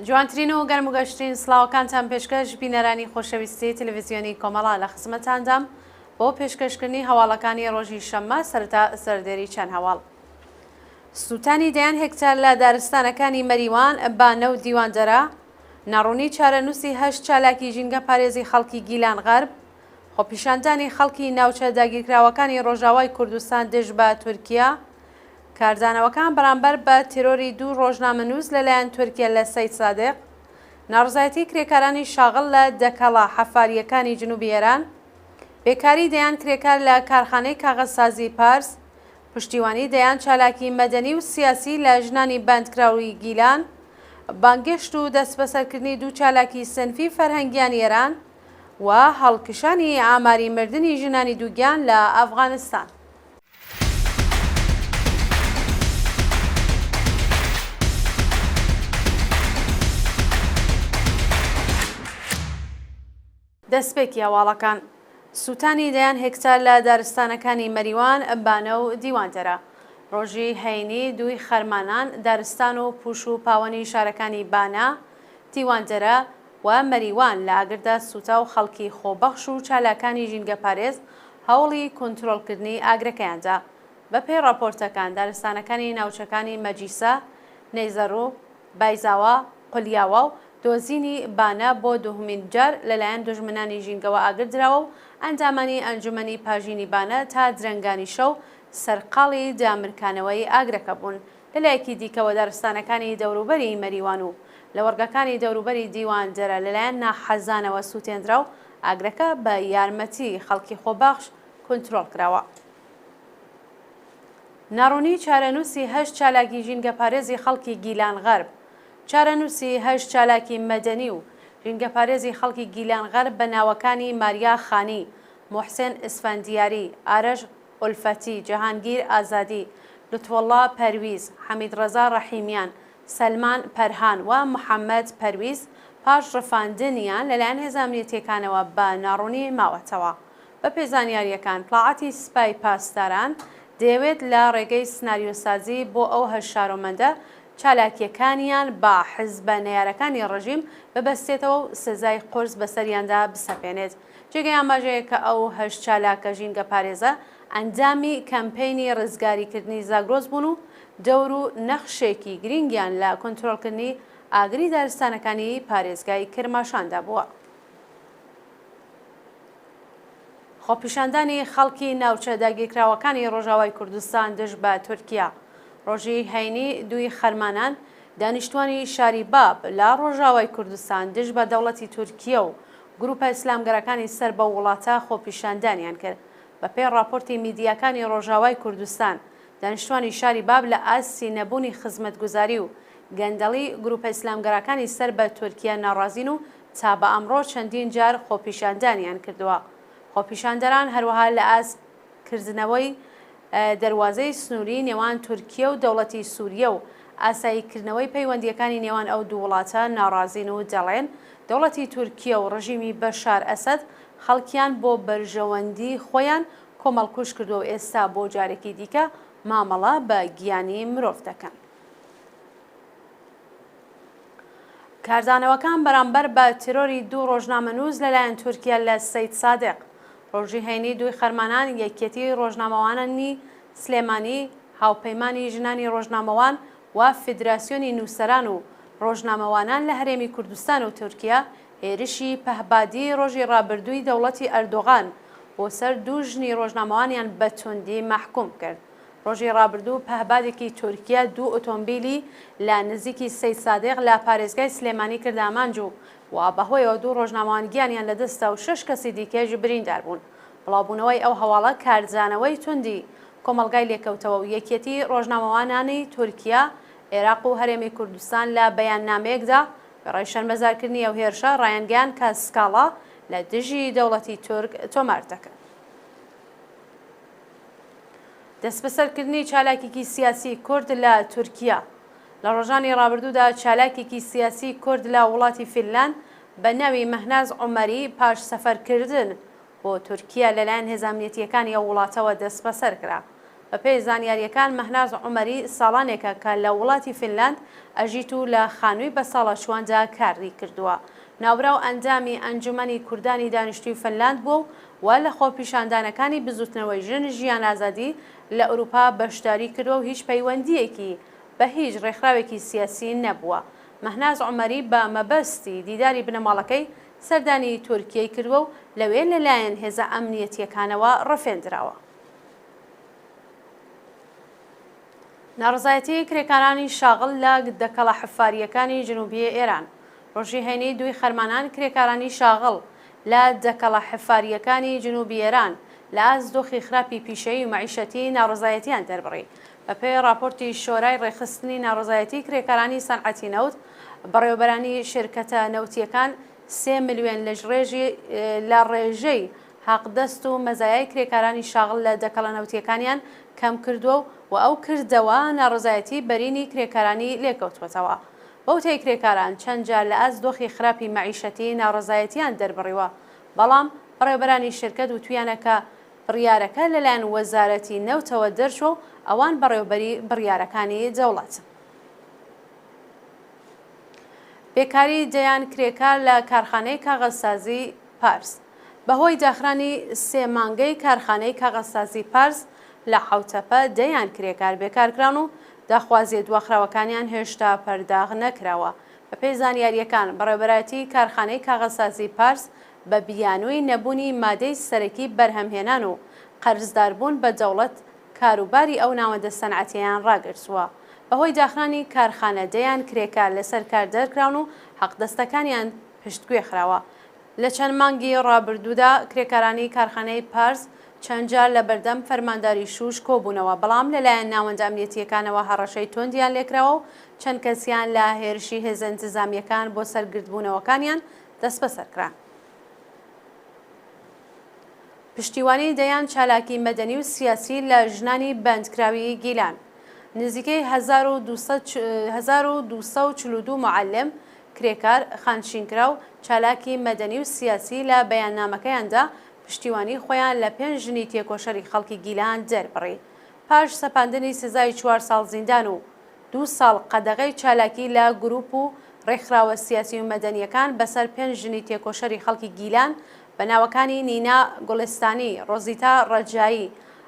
جوانترین و گەرم و گەشترین سڵاوەکانتان پێشکەش بینەرانی خۆشەویستی تەلەڤیزیۆنی کۆمەڵە لە خزمەتاندام بۆ پێشکەشکردنی هەواڵەکانی ڕۆژی شەممە سەرەتا سەردێری چەند هەواڵ. سووتانی دەیان هێکتار لە دارستانەکانی مەریوان، بانە و دیواندەرە، ناڕوونی چارەنووسی هەشت چالاکی ژینگەپارێزی خەڵکی گیلان غەرب، خۆپیشاندانی خەڵکی ناوچە داگیرکراوەکانی ڕۆژاوای کوردستان دژ بە تورکیا، کاردانەوەکان بەرامبەر بە تێرۆری دوو ڕۆژنامەنووس لەلایەن تورکیا لە سەیدسادق، ناڕەزایەتی کرێکارانی شاغڵ لە دەکەڵە حەفارییەکانی جنوبی ئێران، بێکاری دەیان کرێکار لە کارخانەی کاغەزسازی پارس، پشتیوانی دەیان چالاکی مەدەنی و سیاسی لە ژنانی بەندکراوی گیلان، بانگێشت و دەستبەسەرکردنی دوو چالاکی سنفی فەرهەنگیانی ئێران و هەڵکشانی ئاماری مردنی ژنانی دووگیان لە ئەفغانستان. دەستپێکی هەواڵەکان، سووتانی دەیان هێکتار لە دارستانەکانی مەریوان، بانە و دیواندەرە. ڕۆژی هەینی دووی خەرمانان، دارستان و پووش و پاوەنی شارەکانی بانە، دیواندەرە و مەریوان لە ئاگردا سووتا و خەڵکی خۆبەخش و چالاکانی ژینگەپارێز هەوڵی کونترۆڵکردنی ئاگرەکەیان دا. بەپێی ڕاپۆرتەکان، دارستانەکانی ناوچەکانی مەجیسە، نەیزەڕوو، بایزاوا، قولیاوا و دۆزینی بانە بۆ دووهمین جار لەلایەن دوژمنانی ژینگەوە ئاگر دراوە و ئەندامانی ئەنجومەنی پاژینی بانە تا درەنگانی شەو سەرقاڵی دامرکانەوەی ئاگرەکە بوون. لەلایەکی دیکەوە دارستانەکانی دەوروبەری مەریوان و لەوەڕگەکانی دەوروبەری دیواندەرە لەلایەن ناحەزانەوە سووتێندرا و ئاگرەکە بە یارمەتی خەڵکی خۆبەخش کونترۆڵ کراوە. ناڕوونی چارەنووسی هەشت چالاکی ژینگەپارێزی خەڵکی گیلان غەرب چارەنووسی هەشت چالاکی مەدەنی و ژینگەپارێزی خەڵکی گیلان غەرب بە ناوەکانی ماریا خانی، موحسێن ئیسفەندیاری، ئارەش ئولفەتی، جەهانگیر ئازادی، لوتفوڵڵا پەرویز، حەمیدڕەزا ڕەحیمیان، سەلمان پەرهان و محەممەد پەرویز پاش ڕفاندنیان لەلایەن هێزە ئەمنیەتییەکانەوە بە ناڕوونی ماوەتەوە. بەپێی زانیارییەکان، تڵاعاتی سپای پاسداران دەیەوێت لە ڕێگەی سناریۆسازی بۆ ئەو هەشت شارۆمەندە چالاکییەکانیان بە حزبە نەیارەکانی ڕژیم ببەستێتەوە و سزای قورس بەسەریاندا بسەپێنێت. جێگەی ئاماژەیە کە ئەو هەشت چالاکە ژینگەپارێزە ئەندامی کەمپەینی ڕزگاریکردنی زاگرۆس بوون و دەور و نەخشێکی گرینگیان لە کۆنترۆڵکردنی ئاگری دارستانەکانی پارێزگای کرماشاندا بووە. خۆپیشاندانی خەڵکی ناوچە داگیرکراوەکانی ڕۆژاوای کوردستان دژ بە تورکیا ڕۆژی هەینی دووی خەرمانان دانیشتوانی شاری باب لە ڕۆژاوای کوردستان دژ بە دەوڵەتی تورکیە و گروپە ئیسلامگەرەکانی سەر بەو وڵاتە خۆپیشاندانیان کرد. بەپێی ڕاپۆرتی میدیاکانی ڕۆژاوای کوردستان دانیشتوانی شاری باب لە ئاستی نەبوونی خزمەتگوزاری و گەندەڵی گروپە ئیسلامگەراکانی سەر بە تورکیە ناڕازین و تا بە ئەمڕۆ چەندین جار خۆپیشاندانیان کردووە. خۆپیشاندەران هەروەها لە ئاست کردنەوەی دەروازەی سنووری نێوان تورکیە و دەوڵەتی سووریە و ئاسایی کردنەوەی پەیوەندییەکانی نێوان ئەو دوو وڵاتە ناڕازین و دەڵێن دەوڵەتی تورکیە و ڕژیمی بەشار ئەسەد خەڵکیان بۆ بەرژەوەندی خۆیان کۆمەڵکوژ کردووە و ئێستا بۆ جارێکی دیکە مامەڵە بە گیانی مرۆڤ دەکەن. کاردانەوەکان بەرامبەر بە تیرۆری دوو ڕۆژنامەنووس لەلایەن تورکیا لە سەیدسادق ڕۆژی هەینی دووی خەرمانان یەکیەتی ڕۆژنامەوانانی سلێمانی، هاوپەیمانی ژنانی ڕۆژنامەوان و فیدراسیۆنی نووسەران و ڕۆژنامەوانان لە هەرێمی کوردستان و تورکیا هێرشی پەهبادی ڕۆژی ڕابردووی دەوڵەتی ئەردۆغان بۆ سەر دوو ژنی ڕۆژنامەوانیان بە توندی مەحکوم کرد. ڕۆژی ڕابردوو پەهبادێکی تورکیا دوو ئۆتۆمبیلی لە نزیکی سەیدسادق لە پارێزگای سلێمانی کردە ئامانج و و بەهۆیەوە دوو ڕۆژنامەوان گیانیان لەدەستدا و شەش کەسی دیکەش بریندار بوون. بڵاوبوونەوەی ئەو هەواڵە کاردانەوەی توندی کۆمەڵگای لێکەوتەوە و یەکیەتی ڕۆژنامەوانانی تورکیا، عێراق و هەرێمی کوردستان لە بەیاننامەیەکدا وێڕای شەرمەزارکردنی ئەو هێرشە ڕایانگەیاند کە سکاڵا لە دژی دەوڵەتی تورک تۆمار دەکەن. دەستبەسەرکردنی چالاکێکی سیاسی کورد لە تورکیا لە ڕۆژانی ڕابردوودا چالاکێکی سیاسی کورد لە وڵاتی فینلاند بە ناوی مەهناز عومەری پاش سەفەرکردن بۆ تورکیا لەلایەن هێزە ئەمنیەتییەکانی ئەو وڵاتەوە دەستبەسەر کرا. بەپێی زانیارییەکان مەهناز عومەری ساڵانێکە کە لە وڵاتی فینلاند ئەژیت و لە خانووی بەساڵاچوواندا کاری کردووە. ناوبراو ئەندامی ئەنجومەنی کوردانی دانیشتووی فنلاند بووە و لە خۆپیشاندانەکانی بزووتنەوەی ژن ژیان ئازادی لە ئورووپا بەشداری کردووە و هیچ پەیوەندییەکی بە هیچ ڕێکخراوێکی سیاسی نەبووە. مەهناز عومەری بە مەبەستی دیداری بنەماڵەکەی سەردانی تورکیەی کردووە و لەوێ لەلایەن هێزە ئەمنیەتییەکانەوە ڕفێندراوە. ناڕەزایەتیی کرێکارانی شاغڵ لە دەکەڵە حەفارییەکانی جنوبیی ئێران ڕۆژی هەینی دووی خەرمانان کرێکارانی شاغڵ لە دەکەڵە حەفارییەکانی جنوبی ئێران لە ئاست دۆخی خراپی پیشەیی و مەعیشەتی ناڕەزایەتییان دەربڕی. بەپێی ڕاپۆرتی شۆرای ڕێکخستنی ناڕەزایەتیی کرێکارانی سەنعەتی نەوت، بەڕێوەبەرانی شێرکەتە نەوتییەکان سێ ملیۆن لە ڕێژەی حەقدەست و مەزایای کرێکارانی شاغڵ لە دەکەڵە نەوتییەکانیان کەم کردووە و ئەو کردەوە ناڕەزایەتی بەرینی کرێکارانی لێکەوتووەتەوە. بەوتەی کرێکاران چەند جار لە ئاست دۆخی خراپی مەعیشەتی ناڕەزایەتیان دەربڕیوە، بەڵام بەڕێوەبەرانی شرکەت وتویانە کە بڕیارەکە لەلایەن وەزارەتی نەوتەوە دەرچووە و ئەوان بەڕێوەبەری بڕیارەکانی دەوڵەتن. بێکاری دەیان کرێکار لە کارخانەی کاغەزسازی پارس. بەهۆی داخرانی سێ مانگەی کارخانەی کاغەزسازی پارس لە حەوتەپە دەیان کرێکار بێکارکران و داخوازیە دواخراوەکانیان هێشتا پەرداخ نەکراوە. بەپێی زانیارییەکان بەڕێوەبەرایەتی کارخانەی کاغەزسازی پارس بە بیانووی نەبوونی مادەی سەرەکی بەرهەمهێنان و قەرزداربوون بە دەوڵەت کاروباری ئەو ناوەندە سەنعەتیەیان ڕاگرتووە. بەهۆی داخرانی کارخانە دەیان کرێکار لەسەر کار دەرکراون و حەقدەستەکانیان پشتگوێ خراوە. لە چەند مانگی ڕابردوودا کرێکارانی کارخانەی پارس چەند جار لە بەردەم فەرمانداری شوش کۆبوونەوە، بەڵام لەلایەن ناوەندە ئەمنیەتییەکانەوە هەڕەشەی توندیان لێکراوە و چەند کەسیان لە هێرشی هێزە ئینتزامییەکان بۆ سەر گردبوونەوەکانیان دەستبەسەر کران. پشتیوانی دەیان چالاکی مەدەنی و سیاسی لە ژنانی بەندکراوی گیلان. نزیکەی 1242 موعەلم، کرێکار، خانشینکراو، چالاکی مەدەنی و سیاسی لە بەیاننامەکەیاندا پشتیوانی خۆیان لە پێنج ژنی تێکۆشەری خەڵکی گیلان دەربڕی. پاش سەپاندنی سزای چوار ساڵ زیندان و دوو ساڵ قەدەغەی چالاکی لە گروپ و ڕێکخراوە سیاسی و مەدەنییەکان بەسەر پێنج ژنی تێکۆشەری خەڵکی گیلان بە ناوەکانی نینا گوڵستانی، ڕۆزیتا ڕەجایی،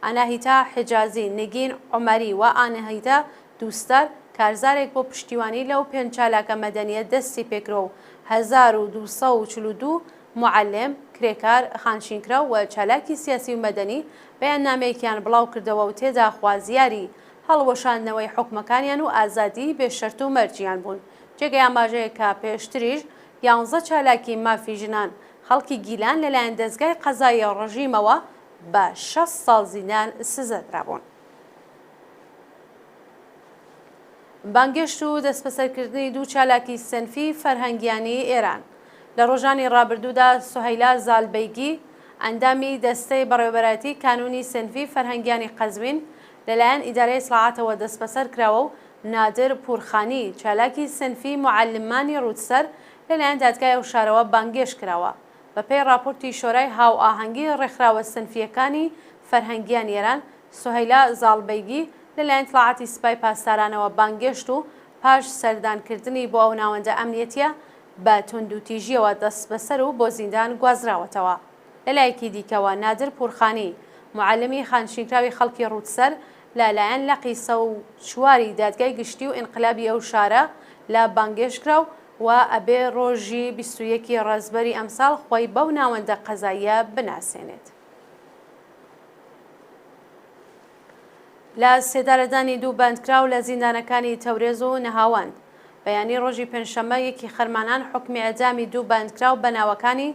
ئاناهیتا حیجازی، نگین عومەری و ئاناهیتا دووستار، کارزارێک بۆ پشتیوانی لەو پێنج چالاکە مەدەنییە دەستی پێکرا و 1242 موعەلم، کرێکار، خانشینکراو و چالاکی سیاسی و مەدەنی بەیاننامەیەکیان بڵاوکردەوە و تێدا خوازیاری هەڵوەشاندنەوەی حوکمەکانیان و ئازادیی بێ شەرت و مەرجیان بوون. جێگەی ئاماژەیە کە پێشتریش یانزە چالاکی مافی ژنان خەڵکی گیلان لەلایەن دەزگای قەزایی ڕژیمەوە بە 60 ساڵ زیندان سزا درابوون. بانگێشت و دەستبەسەرکردنی دوو چالاکی سنفی فەرهەنگیانی ئێران لە ڕۆژانی ڕابردوودا سوهەیلا زالبەیگی ئەندامی دەستەی بەڕێوەبەرایەتی کانوونی سنفی فەرهەنگیانی قەزوین لەلایەن ئیدارەی ئیتڵاعاتەوە دەستبەسەر کراوە و نادر پوورخانی چالاکی سنفی موعەلمانی ڕوودسەر لەلایەن دادگای ئەو شارەوە بانگێشت کراوە. بەپێی ڕاپۆرتی شۆرای هاوئاهەنگی ڕێکخراوە سنفییەکانی فەرهەنگیانی ئێران، سوهەیلا زاڵبەیگی لەلایەن ئیتڵاعاتی سپای پاسدارانەوە بانگێشت و پاش سەردانکردنی بۆ ئەو ناوەندە ئەمنیەتییە بە توندوتیژییەوە دەستبەسەر و بۆ زیندان گوازراوەتەوە. لەلایەکی دیکەوە نادر پوورخانی، موعەلمی خانشینکراوی خەڵکی ڕوودسەر لە لایەن لقی 104 ی دادگای گشتی و ئینقلابی ئەو شارە لە بانگێشت کرا و ئەبێ ڕۆژی 21 ی ڕەزبەری ئەمساڵ خۆی بەو ناوەندە قەزاییە بناسێنێت. لە سێدارەدانی دوو بەندکراو لە زیندانەکانی تەورێز و نەهاوەند. بەیانی ڕۆژی پێنجشەممە یەکی خەرمانان حوکمی ئێعدامی دوو بەندکراو بە ناوەکانی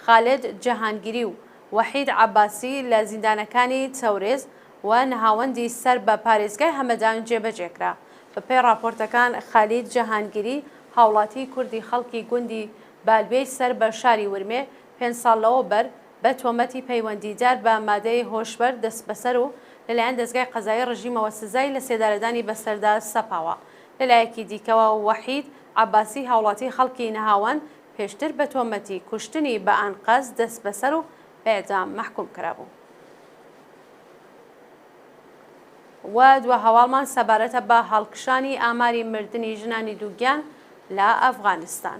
خالد جەهانگیری و وەحید عەباسی لە زیندانەکانی تەورێز و نەهاوەندی سەر بە پارێزگای هەمەدان جێبەجێ کرا. بەپێی ڕاپۆرتەکان خالید جەهانگیری هاوڵاتیی کوردی خەڵکی گوندی بالوێی سەر بە شاری ورمێ پێنج ساڵ لەوەوبەر بە تۆمەتی پەیوەندیدار بە مادەی هۆشبەر دەستبەسەر و لەلایەن دەزگای قەزایی ڕژیمەوە سزای لەسێدارەدانی بەسەردا سەپاوە. لەلایەکی دیکەوە وەحید عەباسی هاوڵاتی خەڵکی نەهاوەند پێشتر بە تۆمەتی کوشتنی بە ئانقەست دەستبەسەر و بە ئێعدام مەحکوم کرابوو. و دوا هەواڵمان سەبارەتە بە هەڵکشانی ئاماری مردنی ژنانی دووگیان لە ئەفغانستان.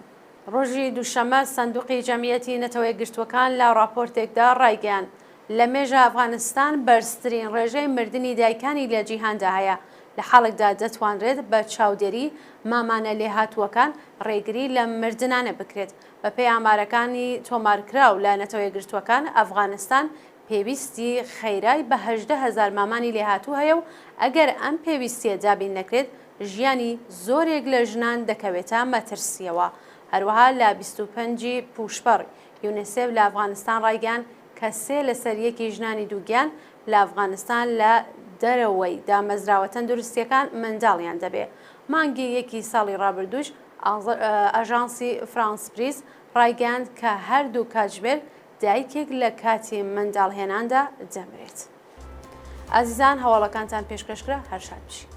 ڕۆژی دووشەممە سندوقی جەمعیەتی نەتەوەیەکگرتووەکان لە ڕاپۆرتێکدا ڕایگەیاند، لە مێژە ئەفغانستان بەرزترین ڕێژەی مردنی دایکانی لە جیهاندا هەیە، لە حاڵێکدا دەتوانرێت بە چاودێری مامانە لێهاتووەکان ڕێگری لەم مردنانە بکرێت. بەپێی ئامارەکانی تۆمارکراو لە نەتەوەیەکگرتووەکان، ئەفغانستان پێویستی خەیرای بە 18 هەزار مامانی لێهاتوو هەیە و ئەگەر ئەم پێویستییە دابین نەکرێت، ژیانی زۆرێک لە ژنان دەکەوێتە مەترسییەوە. هەروەها لە 25 ی پووشپەڕ، یونێسێف لە ئەفغانستان ڕایگەیاند کە سێ لەسەر یەکی ژنانی دووگیان لە ئەفغانستان لە دەرەوەی دامەزراوە تەندروستییەکان منداڵیان دەبێ. مانگی یەکی ساڵی ڕابردووش ئاژانسی فرانس پریس ڕایگەیاند کە هەر دوو کاتژمێر دایکێک لە کاتی منداڵهێناندا دەمرێت. ئازیزان هەواڵەکانتان پێشکەش کرا هەر شاد بژین.